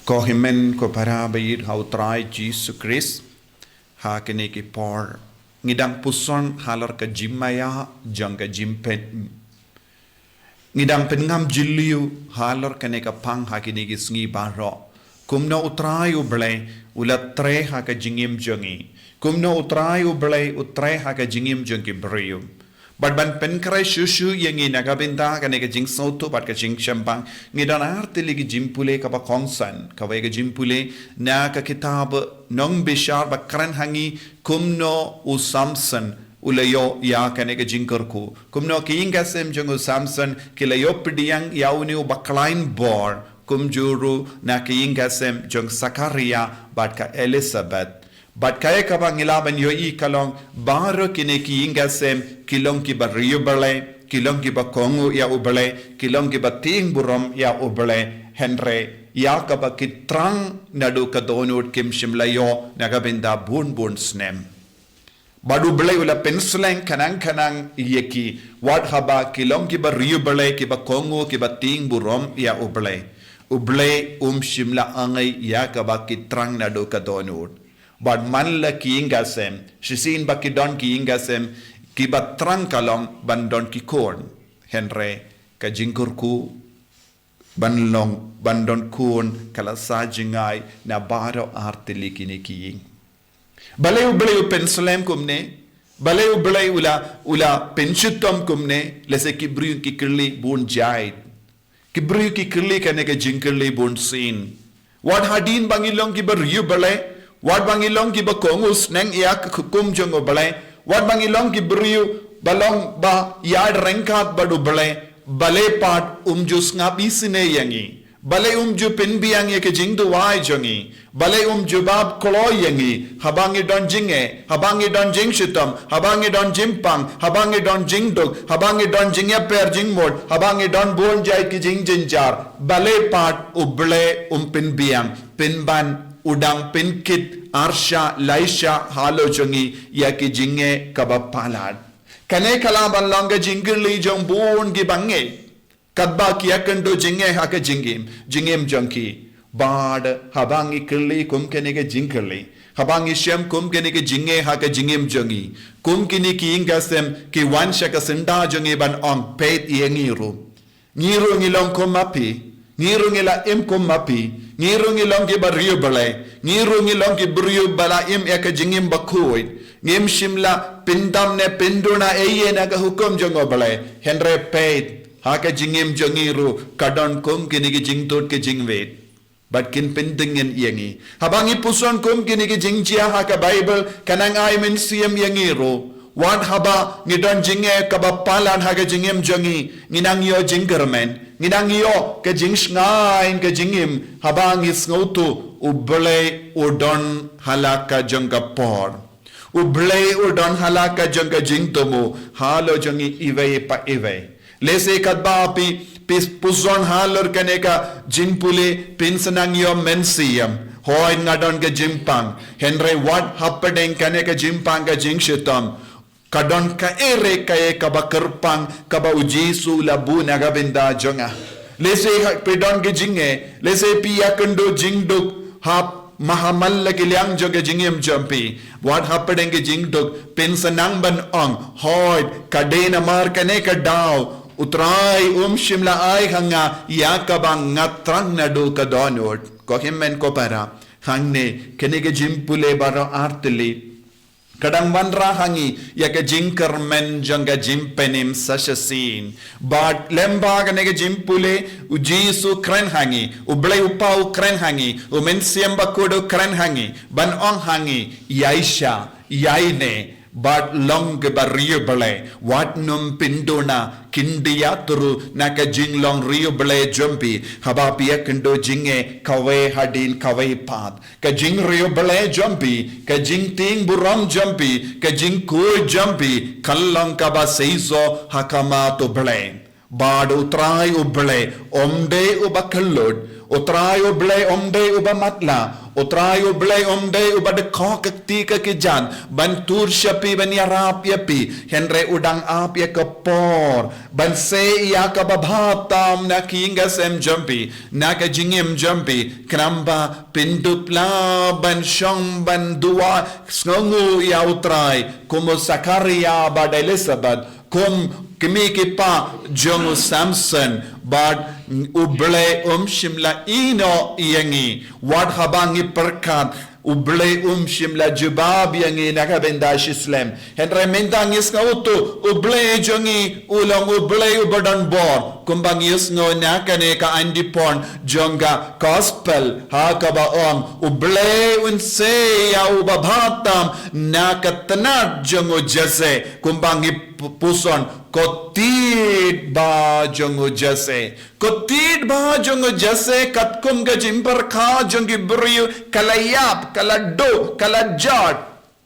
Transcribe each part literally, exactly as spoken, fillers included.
Ko hynmen ko para ba ïeit ha u Trai Jisu Khrist, ha kine ki por ngi dang puson halor ka jingmaïa jong ka jingpyn ngi dang pynngam jylliew halor kane ka pang ha kine ki sngi baroh. Kumno u Trai u Blei u la trei ha ka jingim jong ngi? Kumno u Trai u Blei u trei ha ka jingim jong ki briew? Bad ban pynkhreh shuh shuh ïa ngi na ka bynta kane ka jingsngewthuh bad ka jingshemphang, ngi don artylli ki jingpule kaba kongsan. Kawei ka jingpule na ka kitab Nongbishar ba kren ha ngi kumno u Samson u la ïoh ïa kane ka jingkyrkhu. Kumno ki ïing ki sem jong u Samson ki la ïoh pdiang ïa une u bakhlaiñ bor, kumjuh ruh na ki ïing ki sem jong Sakaria bad ka Elisabeth. Bad kaei kaba ngi lah ban ïohi ka long, baroh kine ki ïing ki sem ki long kiba riewblei, ki long kiba kohnguh ïa u Blei, ki long kiba tieng burom ïa u Blei, hynrei ïa kaba ki thrang naduh ka dohnud kim shym la ïoh na ka bynta bun bun snem. Bad u Blei u la pynslem khnang khnang ïa ki, wat haba ki long kiba riewblei, kiba kohnguh, kiba tieng burom ïa u Blei, u Blei um shym la angei ïa kaba ki thrang naduh ka dohnud. Bad man la ki ïing ki sem, shisien ba ki don ki ïing ki sem, kiba thrang ka long ban don ki khun. Hynrei ka jingkyrkhu ban long, ban don khun ka la sa jngai na baroh artylli kine ki ïing. Balei u Blei u pynslem kumne? Balei u Blei u la, u la pynshitom kumne? Lehse ki briew ki kylli bun jait. Ki briew ki kylli kane ka jingkylli bun sien. Wat hadien ba ngi long kiba riewblei, wat ba ngi long kiba kohnguh sneng ïa ka hukum jong u Blei, wat ba ngi long ki briew ba long ba ïaid ryngkat bad u Blei, balei pat um ju sngap isynei ïa ngi? Balei um ju pynbiang ïa ka jingduwai jong ngi? Balei um jubab kloi ïa ngi haba ngi don jingeh, haba ngi don jingshitom, haba ngi don jingpang, haba ngi don jingduk, haba ngi don jingïapher jingmut, haba ngi don bun jait ki jingjynjar? Balei pat u Blei um pynbiang, pynban u dang pynkit arshah laishah halor jong ngi ïa ki jingeh kaba palat? Kane ka lah ban long ka jingkylli jong bun kiba ngeit. Katba ki ïakynduh jingeh ha ka jingim, jingim jong ki. Bad haba ngi kylli kum kane ka jingkylli, haba ngi shem kum kane ka jingeh ha ka jingim jong ngi, kum kine ki ïing ki sem ki wan sha ka syndah jong ngi ban ong, peit ïa ngi ruh. Ngi ruh ngi long kum ma phi, ngi ruh ngi la im kum ma phi, ngi ruh ngi long kiba riewblei, ngi ruh ngi long ki briew ba la im ïa ka jingim bakhuid. Ngim shym la pyndam ne pynduna ei ei na ka hukum jong u Blei. Hynrei peit, ha ka jingim jong ngi ruh ka don kum kine ki jingtut ki jingwit. Bad kin pyndengin ïa ngi. Haba ngi puson kum kine ki jingjia ha ka Baibl, ka nang ai mynsiem ïa ngi ruh. Wat haba ngi don jingeh kaba palat ha ka jingim jong ngi, ngi nang ïoh jingkyrmen, ngi nang ïoh ka jingshngaiñ ka jingim, haba ngi sngewthuh u Blei u don ha la ka jong ka por. U Blei u don ha la ka jong ka jingthmu halor jong ngi iwei pa iwei. Lehse katba phi, phi puson halor kane ka jingpule, phin sa nang ïoh mynsiem, hooid nga don ka jingpang. Hynrei wat hapdeng kane ka jingpang ka jingshitom, ka don kaei re kaei kaba kyrpang kaba u Jisu u la buh na ka bynta jong nga. Lehse ha phi don ka jingeh, lehse phi ïakynduh jingduk ha man la ki liang jong ka jingim jong phi. Wat hapdeng ka jingduk, phin sa nang ban ong, hooid, ka dei namar kane ka daw u Trai um shym la ai ha nga ïa kaba nga thrang naduh ka dohnud. Ko hynmen ko para, hangne kane ka jingpule baroh artylli ka dang wanrah ha ngi ïa ka jingkyrmen jong ka jingpynim sa shisien. Bad lyngba kane ka jingpule, u Jisu u kren ha ngi, u Blei u Kpa u kren ha ngi, u Mynsiem Bakhuid u kren ha ngi, ban ong ha ngi, ïaishah, ïaineh, bad long kiba riewblei, wat nym pynduna, khyndiat ruh na ka jinglong riewblei jong phi, haba phi ïakynduh jingeh kawei hadien kawei pat. Ka jingriewblei jong phi, ka jingtieng burom jong phi, ka jingkhuid jong phi, kan long kaba seisoh ha khmat u Blei. Bad U Trai U Blei um dei uba kyllut, U Trai U Blei um dei uba matlah, U Trai U Blei um dei uba dkhot ka kti ka kjat ban tur sha phi, ban ïarap ïa phi. Hynrei u dang ap ïa ka por ban sei ïa kaba bha tam na ka ïing ka sem jong phi, na ka jingim jong phi, khnang ba phin dup lah ban shong ban duwai, sngewnguh ïa U Trai kum u Sakharia bad Elisabeth, kum kmie ki kpa jong u Samson. Bad U Blei um shym la ïehnoh ïa ngi wat haba ngi pyrkhat. U Blei um shym la jubab ïa ngi na ka bynta shi slem. Hynrei mynta ngi sngewthuh U Blei jong ngi u long U Blei uba don bor. Kumba ngi ïohsngew na kane ka ain dipon jong ka Gospel, ha kaba ong U Blei un sei ïa uba bha tam na ka tnat jong u Jesse. Kumba ngi pu-, puson, ko tied ba jong u Jesse. Ko tied ba jong u Jesse, katkum ka jingpyrkhat jong ki briew, ka la ïap, ka la duh, ka la jot.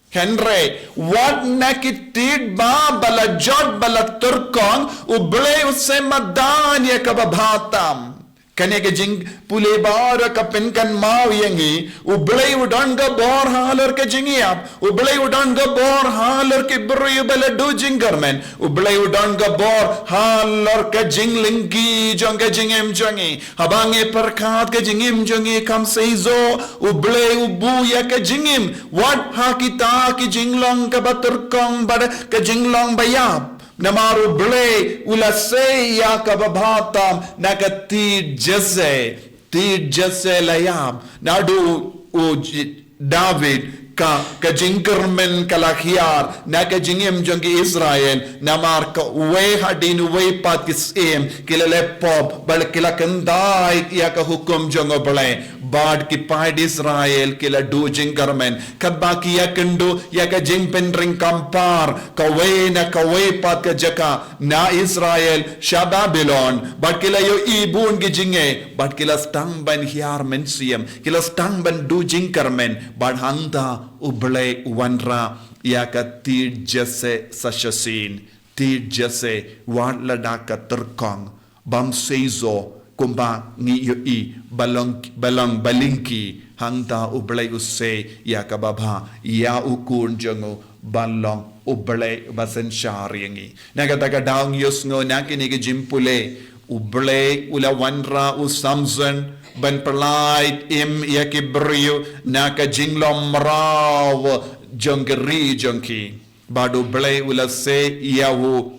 Hynrei wat na ki tied ba, ba la jot, ba la tyrkhong, U Blei u sei madan ïa kaba bha tam. Kane ka jingpule baroh ka pynkynmaw ïa ngi, U Blei u don ka bor halor ka jingïap, U Blei u don ka bor halor ki briew ba la duh jingkyrmen, U Blei u don ka bor halor ka jinglehngki jong ka jingim jong ngi. Haba ngi pyrkhat ka jingim jong ngi kam seisoh, U Blei u buh ïa ka jingim wat ha kita ki jinglong kaba tyrkhong bad ka jinglong ba ïap. Namar U Blei u la sei ïa kaba bha tam na ka tied Jesse. Tied Jesse la ïap. Naduh u J-, David, ka, ka jingkyrmen ka la hiar na ka jingim jong ki Israel. Namar kawei hadien uwei pat ki syiem ki la leh pop bad ki la kyntait ïa ka hukum jong U Blei. Bad ki paid Israel ki la duh jingkyrmen. Katba ki ïakynduh ïa ka jingpynring kam par kawei na kawei pat ka jaka na Israel sha Babilon. Bad ki la ïohi bun ki jingeh, bad ki la sdang ban hiar mynsiem, ki la sdang ban duh jingkyrmen. Bad hangta U Blei u wanrah ïa ka tied Jesse sa shisien. Tied Jesse wat la da ka tyrkhong, bym seisoh kumba ngi ïohi, ba long, ba long ba lyngkhi. Hangta U Blei u sei ïa kaba bha ïa u khun jong u ban long U Blei ba synshar ïa ngi. Na kata ka daw ngi ïohsngew na kine ki jingpule, U Blei u la wanrah u Samson ban pyllait im ïa ki briew na ka jinglong mraw jong ka ri jong ki. Bad U Blei u la sei ïa u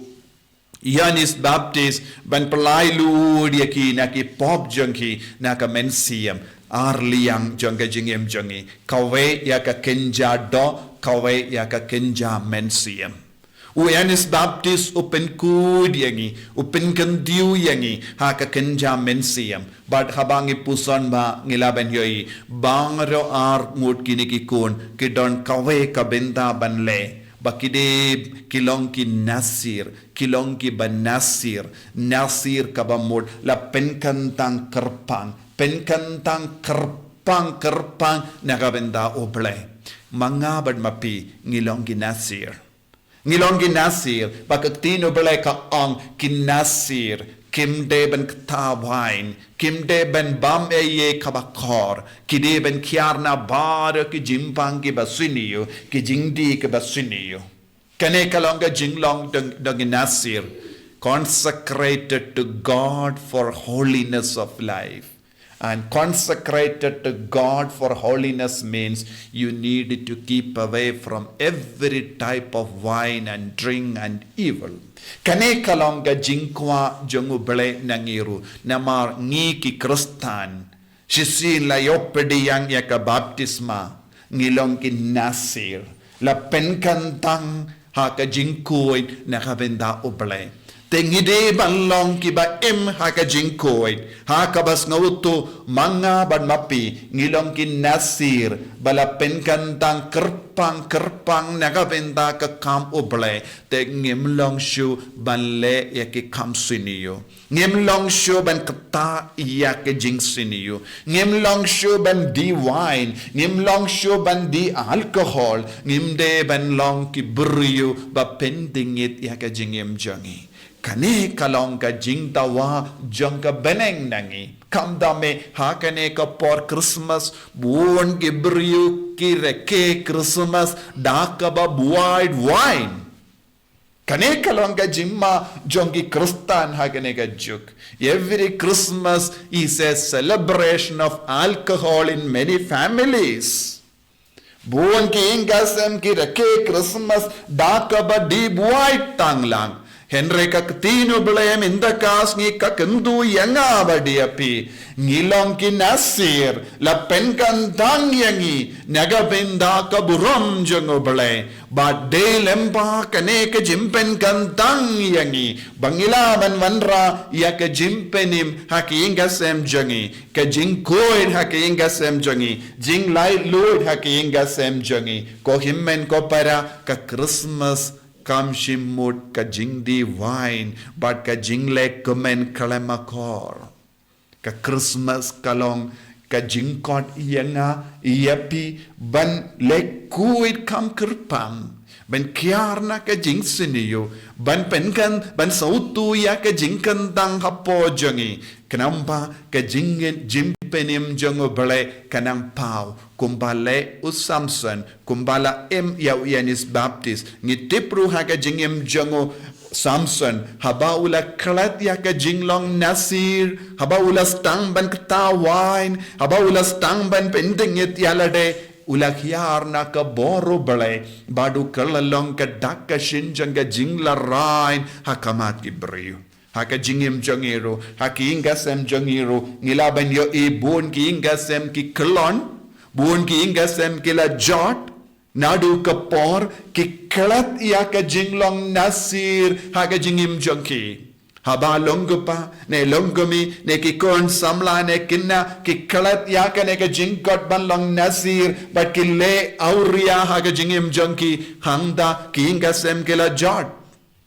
Ïoannis Baptist ban pyllait lut ïa ki na ki pop jong ki, na ka mynsiem. Ar liang jong ka jingim jong ngi, kawei ïa ka kynja doh, kawei ïa ka kynja mynsiem. U Ïoannis Baptist u pynkhuid ïa ngi, u pynkyntiew ïa ngi ha ka kynja mynsiem. Bad haba ngi puson ba ngi la ban ïohi, baroh arngut kine ki khun ki don kawei ka bynta ban leh, ba ki dei ki long ki Nasir, ki long kiba Nasir. Nasir kaba mut la pynkyntang kyrpang, pynkyntang kyrpang, kyrpang na ka bynta U Blei. Ma nga bad ma phi ngi long ki Nasir. Ngi long ki Nasir, ba ka ktien U Blei ka ong ki Nasir kim dei ban kta wain, kim dei ban bam ei ei kaba khor, ki dei ban kiar na baroh ki jingbang kiba sniew, ki jingdih kiba sniew. Kane ka long ka jinglong dong, dong ki Nasir, consecrated to God for holiness of life. And consecrated to God for holiness means you need to keep away from every type of wine and drink and evil. Kane ka long ka jingkwah jong U Blei na ngi ruh, namar ngi ki Khristan, shisien la ïoh pdiang ïa ka baptisma, ngi long ki Nasir, la pynkyntang ha ka jingkhuid na ka bynta U Blei. Te ngi dei ban long kiba im ha ka jingkhuid, ha kaba sngewthuh ma nga bad ma phi ngi long ki Nasir, ba la pynkyntang kyrpang kyrpang na ka bynta ka kam U Blei. Te ngim long shuh ban leh ïa ki kam sniew. Ngim long shuh ban kta ïa ka jingsniew. Ngim long shuh ban dih wain. Ngim long shuh ban dih alcohol. Ngim dei ban long ki briew ba pynthikna ïa ka jingim jong ngi. Kane ka long ka jingdawa jong ka bneng na ngi. Khamtam eh ha kane ka por Christmas, bun ki briew ki rkhie Christmas da kaba buaid wine. Kane ka long ka jingma jong ki Khristan ha kane ka juk. Every Christmas is a celebration of alcohol in many families. Bun ki ïing ki sem ki rkhie Christmas da kaba die buaid tang lang. Hynrei ka ktien U Blei mynta ka sngi ka kyntu ïa nga bad ïa phi. Ngi long ki Nasir, la pynkyntang ïa ngi na ka bynta ka burom jong U Blei. Bad dei lyngba kane ka jingpynkyntang ïa ngi ba ngi lah ban wanrah ïa ka jingpynim ha ki ïing ki sem jong ngi. Ka jingkhuid ha ki ïing ki sem jong ngi, jinglaitluid ha ki ïing ki sem jong ngi. Ko hynmen ko para, ka Christmas kam shim mut ka jingdie wine bad ka jingleh kmen khlem akor. Ka Christmas ka long ka jingkot ïa nga ïa phi ban leh khuid kham kyrpang, ban kiar na ka jingsniew, ban pynkyntang, ban sngewthuh ïa ka jingkyntang hapoh jong ngi. Khnang ba ka jingngeit jingpynim jong U Blei kan nang paw, kumba leh u Samson, kumba la im ïa u Ïoannis Baptist. Ngi tip ruh ha ka jingim jong u Samson, haba u la klet ïa ka jinglong Nasir, haba u la sdang ban kta wine, haba u la sdang ban pyndengit ïa lade, u la hiar na ka bor U Blei, bad u kylla long ka dak ka shin jong ka jingïaleh ha khmat ki briew. Ha ka jingim jong ngi ruh, ha ki ïing ki sem jong ngi ruh, ngi lah ban ïohi bun ki ïing ki sem ki kyllon, bun ki ïing ki sem ki la jot, naduh ka por ki klet ïa ka jinglong Nasir ha ka jingim jong ki. Haba long kpa, ne long kmie, ne ki khun samla, ne khynnah, ki klet ïa kane ka jingkot ban long Nasir, bad ki leh awria ha ka jingim jong ki, hangta ki ïing ki sem ki la jot.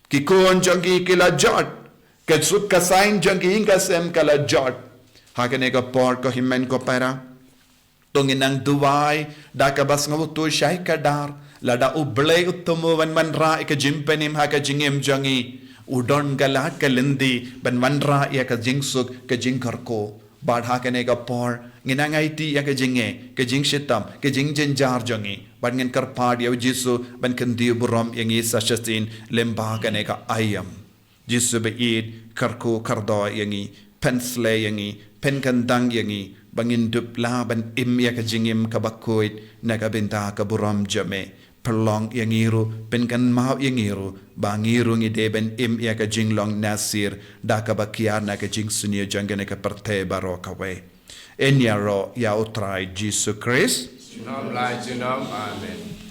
Ki khun jong ki ki la jot. Ka suk ka saiñ jong ki ïing ki sem ka la jot. Ha kane ka por ko hynmen ko para, to ngin nang duwai da kaba sngewthuh shai kdar, lada U Blei u thmu ban wanrah ïa ka jingpynim ha ka jingim jong ngi, u don ka lad ka lynti ban wanrah ïa ka jingsuk ka jingkyrkhu. Bad ha kane ka por ngin nang aiti ïa ka jingeh, ka jingshitom, ka jingjynjar jong ngi. Bad ngin kyrpad ïa U Jisu ban kyntiew burom ïa ngi sa shisien lyngba kane ka aïom. Jisu ba ïeit, kyrkhu kyrdoh ïa ngi, pynsleh ïa ngi, pynkyntang ïa ngi, ba ngin dup lah ban im ïa ka jingim kaba khuid na ka bynta ka burom jong me. Pynlong ïa ngi ruh, pynkynmaw ïa ngi ruh, ba ngi ruh ngi dei ban im ïa ka jinglong Nasir, da kaba kiar na ka jingsniew jong kane ka pyrthei baroh kawei. Yn ïaroh ïa U Trai Jisu Khrist. Junom la junom, amen.